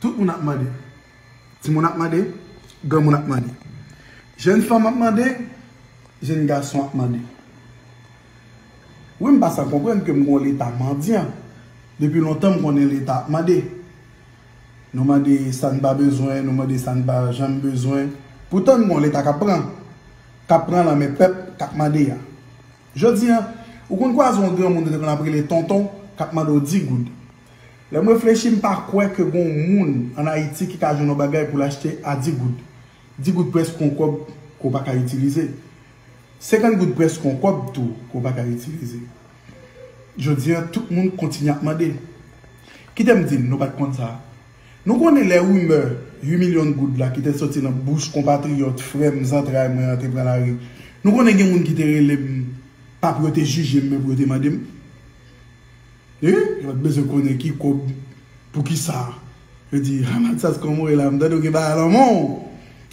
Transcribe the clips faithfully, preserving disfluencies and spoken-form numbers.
Tout moun ap mande. Timoun ap mande, granmoun ap mande. Jèn fanm ap mande, jèn gason ap mande. Wi, m pa san konprann ke m gon leta mandyan. Depi lontan, m konnen leta ap mande. Nou mande sa n pa bezwen, nou mande sa n pa janm bezwen. Poutan, n gon leta k ap pran. K ap pran nan men pèp k ap mande a. Jodi a, ou konn kwaze yon granmoun yo te konn ap rele tonton, k ap mande w di goud. Lè m reflechi, m pa kwè ke gon moun ann Ayiti ki ka jwenn yon bagay pou l achte a di goud. Di goud prèske yon kòb ke w pa ka itilize. Senkant goud prèske yon kòb tou ke w pa ka itilize. Jodi a, tout moun kontinye ap mande. Kite m di n, nou pa t konn sa. Nou konnen lè rimè uit milyon goud la ki te soti nan bouch konpatriyòt, frè m, zantray mwen an te pran lari. Nou konnen gen moun ki te rele m, pa pou yo te jije m, men pou yo te mande m. Wi, yo pa t bezwen konnen ki kòb, poukisa. Yo di, "Ah, Mathias, kòman w ye la? M tande w gen bagay nan men w.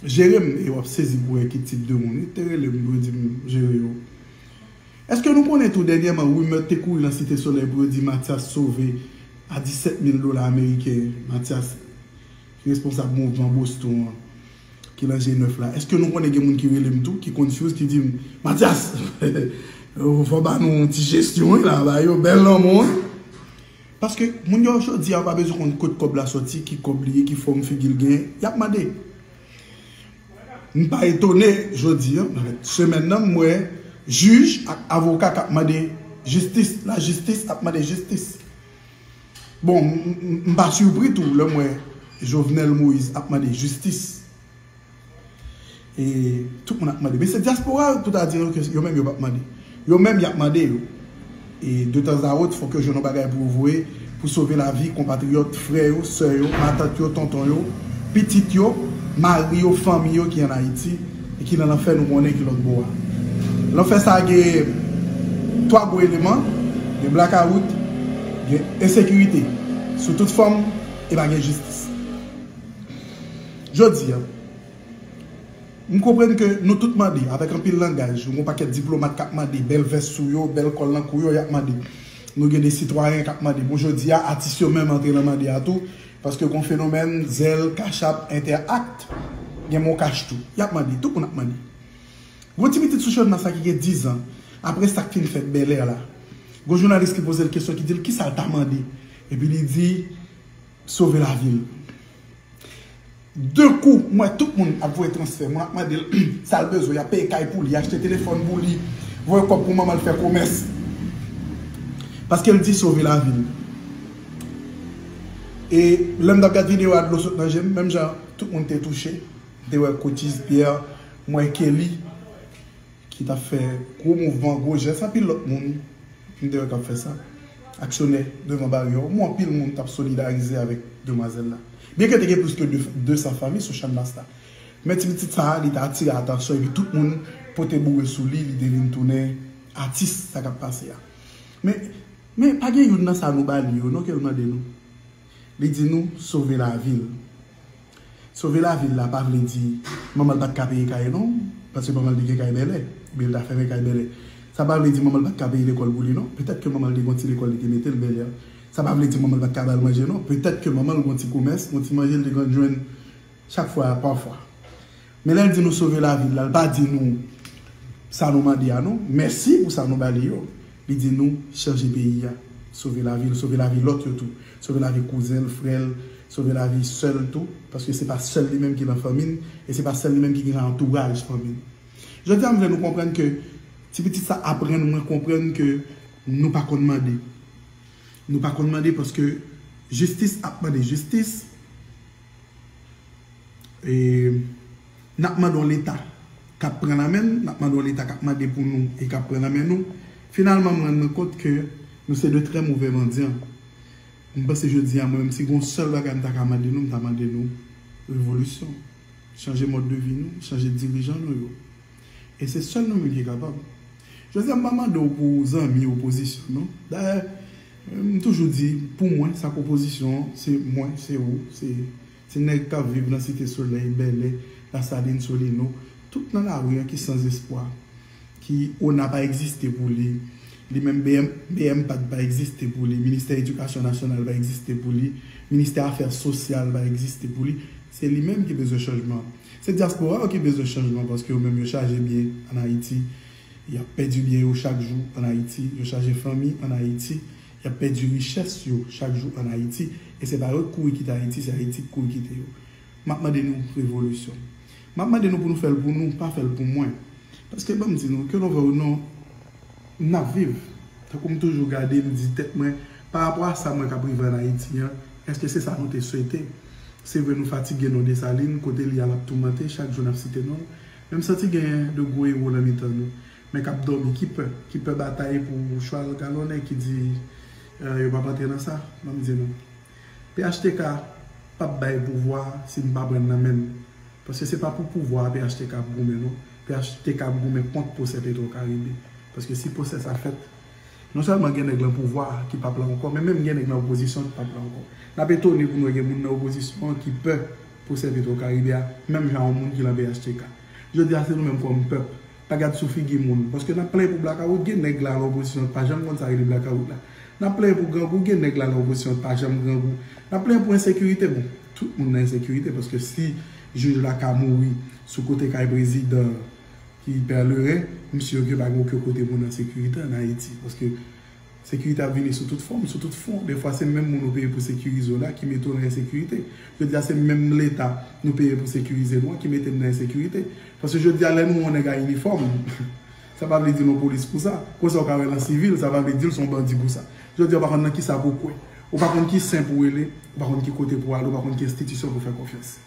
Jere m." E w ap sezi pou wè ki tip de moun. Yo te rele m pou yo di m jere yo. Èske nou konnen tou dènyèman rimè te kouri nan Site Solèy pou yo di Mathias sove a disèt mil dola ameriken? Mathias, ki responsab mouvman Boston an, ki nan G nèf la. Èske nou konnen gen moun ki rele m tou, ki confuse, ki di m, "Mathias, fò w ba nou yon ti jesyon wi la, ba yo bèl lanmou wi." Paske moun yo jodi a pa bezwen konn kot kòb la soti, ki kòb li ye, ki fòm figi l genyen, y ap mande. M pa etone jodi a, nan semèn nan, m wè jij ak avoka k ap mande jistis, lajistis ap mande jistis. Bon, m, m, m pa sipri tou lè m wè Jovenel Moïse ap mande jistis. E tout moun ap mande. Men se dyaspora yo pou ta di nou ke yo menm yo p ap mande. Yo menm y ap mande yo. E de tan a wot, fòk yo jwenn yon bagay pou yo voye, pou sove lavi konpatriyòt, frè yo, sè yo, matant yo, tonton yo, pitit yo, mari yo, fanmi yo ki ann Ayiti, e ki nan lanfè nou konnen ki lòt bò a. Lanfè sa a gen twa gwo eleman, gen blakawout, gen ensekirite sou tout fòm, e pa gen jistis. Jodi a, m konprann ke nou tout mande, avèk anpil langaj, yon pakèt diplomat k ap mande, bèl vès sou yo, bèl kòl nan kou yo, y ap mande. Nou gen de sitwayen k ap mande. Bon, jodi a, atis yo menm antre nan mande a tou, paske gon fenomèn, Zelle, Cash App, Interact, gen MonCash tou. Y ap mande, tout moun ap mande. Gon ti pitit sou Channmas la ki gen diz an, apre sa k fin fèt Bèlè la, gon jounalis ki poze l kesyon, ki di l kisa l ta mande. Epi li di, sove lavi l. De kou, m wè tout moun ap voye transfè, moun ap mande l sa l bezwen, y ap peye kay pou li, achte telefòn pou li, voye kòb pou manman l fè komès. Paske l di sove lavi l. E lè m t ap gad videyo a, dlo sot nan je m, menm jan tout moun te touche. M te wè Cotis Pierre, m wè Kelly, ki t ap fè gwo mouvman, gwo jès, anpil lòt moun m te wè k ap fè sa. Aksyonè devan baryè, m wè anpil moun t ap solidarize avèk demwazèl la. Byenke te gen plis ke de, de san fanmi sou Channmas la. Men ti pitit sa a, li te atire atansyon, epi tout moun pote boure sou li, li te vin tounen atis sa k ap pase a. Men, men pa gen youn nan sa nou ba li yo, non, ke l mande nou. Li di nou, sove lavi l. Sove lavi l la pa vle di manman l pa t ka peye kay non, paske manman l te gen kay Bèlè, oubyen l ta fèmen kay Bèlè. Sa pa vle di manman l pa t ka peye lekòl pou li non. Petèt ke manman l te gon ti lekòl li te mete l Bèlè. Sa pa vle di manman l pa t ka ba l manje non. Petèt ke manman l gon ti komès, gon ti manje l te konn jwenn chak fwa, pafwa. Men lè l di nou sove lavi l la, l pa di nou sa nou mande a non. Mèsi pou sa nou ba li yo. Li di nou chanje peyi a. Sove lavi l, sove lavi lòt yo tou. Sove lavi kouzen l, frè l, sove lavi sè l tou. Paske se pa sèl li menm ki nan fanmi n, e se pa sèl li menm ki gen nan antouraj fanmi n. Jodi a, m vle nou konprann ke ti pitit sa aprann mwen konprann ke nou pa konn mande. Nou pa konn mande paske jistis ap mande jistis. E n ap mande yon Leta k ap pran nan men n, n ap mande yon Leta k ap mande pou nou e k ap pran nan men nou. Finalman, m rann mwen kont ke nou se de trè movè mandyan. M panse jodi a, mwen menm, si gen yon sèl bagay m ta ka mande nou, m ta mande nou revolisyon. Chanje mòd de vi nou, chanje dirijan nou yo. E se sèl nou menm ki kapab. Jodi a, m pa mande w pou zanmi opozisyon, non. Dayè, m toujou di, pou mwen, sa k opozisyon an, se mwen, se ou, se, se nèg k ap viv nan Site Solèy, Bèlè, Lasalin, Solino, tout nan lari an ki sanzespwa, ki ona pa egziste pou li, Li menm, B M, B M P A C pa egziste pou li, Ministè Edikasyon Nasyonal pa egziste pou li, Ministè Afè Sosyal pa egziste pou li. Se li menm ki bezwen chanjman. Se dyaspora yo ki bezwen chanjman, paske yo menm yo chaje byen ann Ayiti. Y ap pèdi byen yo chak jou ann Ayiti. Yo chaje fanmi ann Ayiti. Y ap pèdi richès yo chak jou ann Ayiti. E se pa yo k kouri kite Ayiti, se Ayiti k kouri kite yo. M ap mande nou revolisyon. M ap mande nou pou nou fè l pou nou, pa fè l pou mwen. Paske ban m di nou, ke nou vle ou non, n ap viv. Tankou m toujou gade, m di tèt mwen, pa rapò a sa m wè k ap rive ann Ayiti an, èske se sa nou te swete? Se vre nou fatige non Desalin, kote li a l ap toumante, chak jou n ap site non l. Men m santi gen de gwo ewo nan mitan nou. Men k ap dòmi, ki pè, ki pè batay pou chwal galonnen, ki di, eh, yo p ap antre nan sa, ban m di nou. P H T K p ap bay pouvwa si n pa pran l nan men l. Paske se pa pou pouvwa a P H T K ap goumen non. P H T K ap goumen kont pwosè Petro Caribe. Paske si pwosè sa fèt, non sèlman gen nèg lan pouvwa a ki p ap la ankò, men menm gen nèg nan opozisyon ki p ap la ankò. N ap etone pou n wè gen moun nan opozisyon an ki pè pwosè Petro Caribe a, menm jan yon moun ki lan P H T K. Jodi a se nou menm kòm pèp. Pa gad sou figi moun. Paske n ap plenyen pou blakawout, gen nèg la nan opozisyon ki pa janm konn sa rele blakawout la. N ap plenyen pou grangou, gen nèg la nan opozisyon ki pa janm grangou. N ap plenyen pou ensekirite, bon, tout moun nan ensekirite, paske si jij la ka mouri sou kote kay prezidan ki Pèleren, m si ke pa gen okenn kote moun an sekirite ann Ayiti. Paske sekirite ap vini sou tout fòm, sou tout fwon. Defwa se menm moun ou peye pou sekirize w la ki mete w nan ensekirite. Jodi a se menm Leta nou peye pou sekirize nou an ki mete n nan ensekirite. Paske jodi a lè nou wè yon nèg a inifòm, sa pa vle di l yon polis pou sa. Konsa w ka wè l an sivil, sa pa vle di l se yon bandi pou sa. Jodi a w pa konn nan kisa pou w kwè. Ou pa konn ki sen pou w rele, ou pa konn ki kote pou w ale, ou pa konn ki enstitisyon pou w fè konfyans.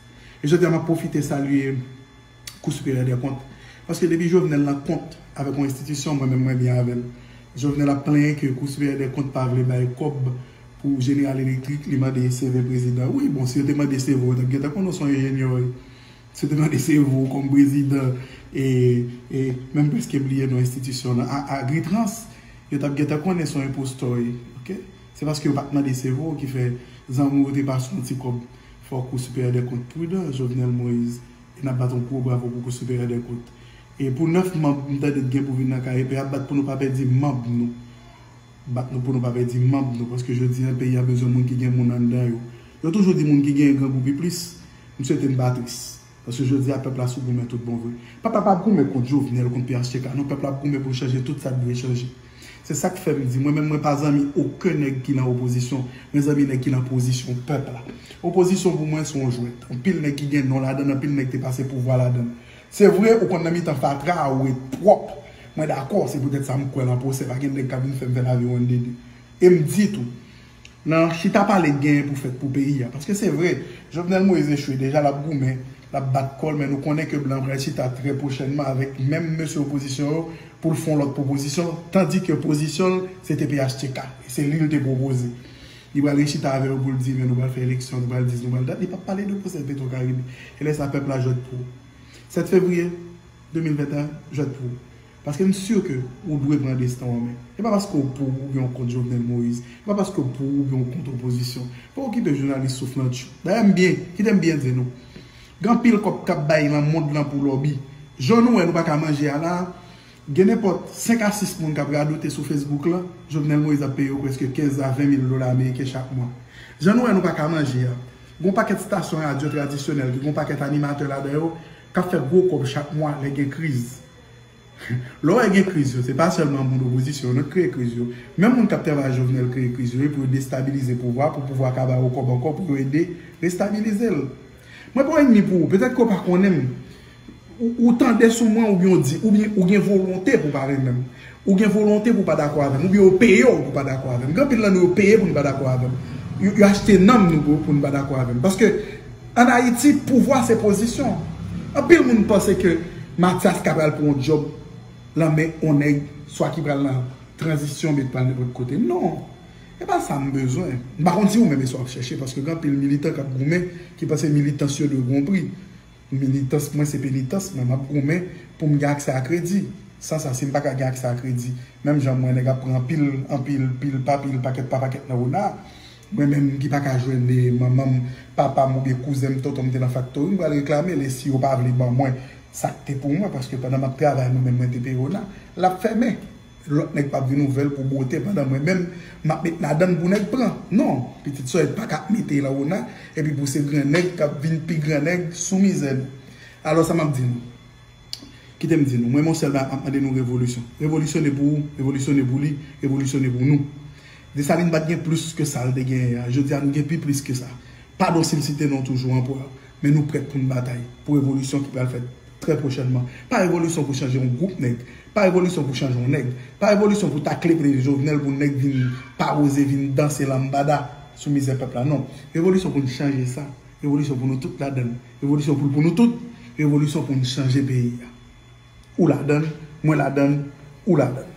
E jodi a m ap pwofite salye Kou Siperyè dè Kont. Paske depi Jovenel nan kont avèk yon enstitisyon, mwen menm mwen byen avè l. Jovenel ap plenyen ke Kou Siperyè dè Kont pa vle bay kòb pou Jeneral Elektrik, li mande C V prezidan. Wi, bon, si yo te mande C V, yo t ap gentan konnen w se yon enjenyè, wi. Si yo te mande C V kòm prezidan, e, e menm prèske bliye non enstitisyon lan, a, Agritrans, yo t ap gentan konnen se yon enpostò, wi, oke? Se paske yo pa t mande C V ki fè zanmi w te pase yon ti kòb. Fò Kou Siperyè dè Kont pridan, Jovenel Moïse. E n ap bat yon gwo bravo pou Kou Siperyè dè Kont. E pou nèf manm m tande t gen pou vin nan K E P, ap bat pou nou pa pèdi manm nou. Bat nou pou nou pa pèdi manm nou, paske jodi a peyi a bezwen moun ki gen moun anndan yo. Yo toujou di moun ki genyen grangou pi plis. M swete n pa tris. Paske jodi a pèp la sou goumen tout bon vre. Pèp la p ap goumen kont Jovenel, kont P H T K non, pèp la ap goumen pou l chanje tout sa k dwe chanje. Se sa k fè m di, mwen menm mwen pa zanmi okenn nèg ki nan opozisyon, mwen zanmi nèg ki nan pozisyon pèp la. Opozisyon pou mwen se yon jwèt. Anpil nèg ki gen non ladan l, anpil nèg te pase pouvwa ladan l. Se vre, ou konn nan mitan fatra a, ou ret pwòp. Mwen dakò, se poutèt sa m kwè lan pwosè, pa gen nèg k ap vin fè m fè lavi wonn dede. E m di tou, nan chita pale k genyen pou fèt pou peyi a. Paske se vre, Jovenel Moïse echwe deja, l ap goumen, l ap bat kò l, men nou konnen ke blan pral chita trè pwochènman avèk menm mesye opozisyon yo pou l fè yon lòt pwopozisyon, tandi ke pozisyon l, se te P H T K. E se li l te pwopoze. Li pral rechita avè yo pou l di, men nou pral fè eleksyon, nou pral dis, nou pral dat, li p ap pale de pwosè Petro Caribe. E lè sa pèp la jwèt pou ou. Sèt fevriye de mil venteyen, jwèt pou ou. Paske m si ke ou dwe pran desten w an men. E pa paske w pou oubyen w kont Jovenel Moïse. E pa paske w pou oubyen w kont opozisyon. Pa okipe jounalis souflantchou. Dayè m byen, kite m byen di nou. Gen anpil kòb k ap bay nan mond lan pou lòbi. Jan nou wè nou pa ka manje a la, gen nenpòt senk a sis moun k ap radote sou Facebook lan, Jovenel Moïse ap peye yo prèske kenz a ven mil dola ameriken chak mwa. Jan nou wè nou pa ka manje a, gen yon pakèt stasyon radyo tradisyonèl ki gen yon pakèt animatè ladan yo k ap fè gwo kòb chak mwa lè gen kriz. Lè w wè gen kriz yo, se pa sèlman moun opozisyon yo non k kreye kriz yo. Menm moun k ap travay ak Jovenel kreye kriz yo wi pou yo destabilize pouvwa, pou pouvwa ka ba yo kòb ankò pou yo ede restabilize l. Mwen pa yon ènmi pou ou, petèt ke w pa konnen m. Ou, ou tande sou mwen oubyen w di, oubyen ou gen volonte pou w pa renmen m. Ou gen volonte pou w pa dakò avè m, oubyen yo peye w pou w pa dakò avè m. Gen anpil nan nou yo peye pou n pa dakò avè m. Yo, yo achte nanm nou pou, pou n pa dakò avè m. Paske ann Ayiti, pouvwa se pozisyon. Anpil moun panse ke Mathias ka pral pran yon djòb lan men yon nèg, swa ki pral nan tranzisyon, oubyen ki pral nenpòt kote. Non. E pa sa m bezwen. M pa konn si ou menm e sa w ap chèche, paske gen anpil militan k ap goumen ki panse militans yo dwe gon pri. Militans mwen se penitans, mwen m ap goumen pou m gen aksè a kredi. San sa, si m pa ka gen aksè a kredi, menm jan m wè nèg ap pran anpil, anpil, pil pa pil, pakèt pa pakèt nan Rona, mwen menm ki pa ka jwenn manman m, papa m oubyen kouzen m, tonton m te nan faktori, m pral reklame l, e si yo pa vle ban mwen sa k te pou mwen, paske pandan m ap travay, mwen menm mwen te peye Rona, l ap fèmen. Lòt nèg p ap vin ouvè l pou bwote pandan mwen menm m ap met ladan l pou nèg pran. Non, pitit sòy pa ka ap mete l anwo nan, epi pou se gran nèg k ap vin pi gran nèg sou mizè nou. Alò sa m ap di nou. Kite m di nou, mwen men yon sèl bagay m ap mande nou, revolisyon. Revolisyon de pou ou, revolisyon de pou li, revolisyon de pou nou. Desalin pa t gen plis ke sa l te genyen an. Jodi a nou gen pi plis ke sa. Padon si m site non toujou an pwa, men nou prèt pou n batay pou revolisyon ki pral fèt trè pwochènman. Pa revolisyon pou chanje yon gwoup nèg, pa revolisyon pou chanje yon nèg, pa revolisyon pou takle pre Jovenel pou nèg vin pa oze vin danse lanbada sou mizè pèp la, non. Revolisyon pou n chanje sa. Revolisyon pou nou tout ladan l. Revolisyon pou l pou nou tout. Revolisyon pou n chanje peyi a. Ou ladan l, mwen ladan l, ou ladan l.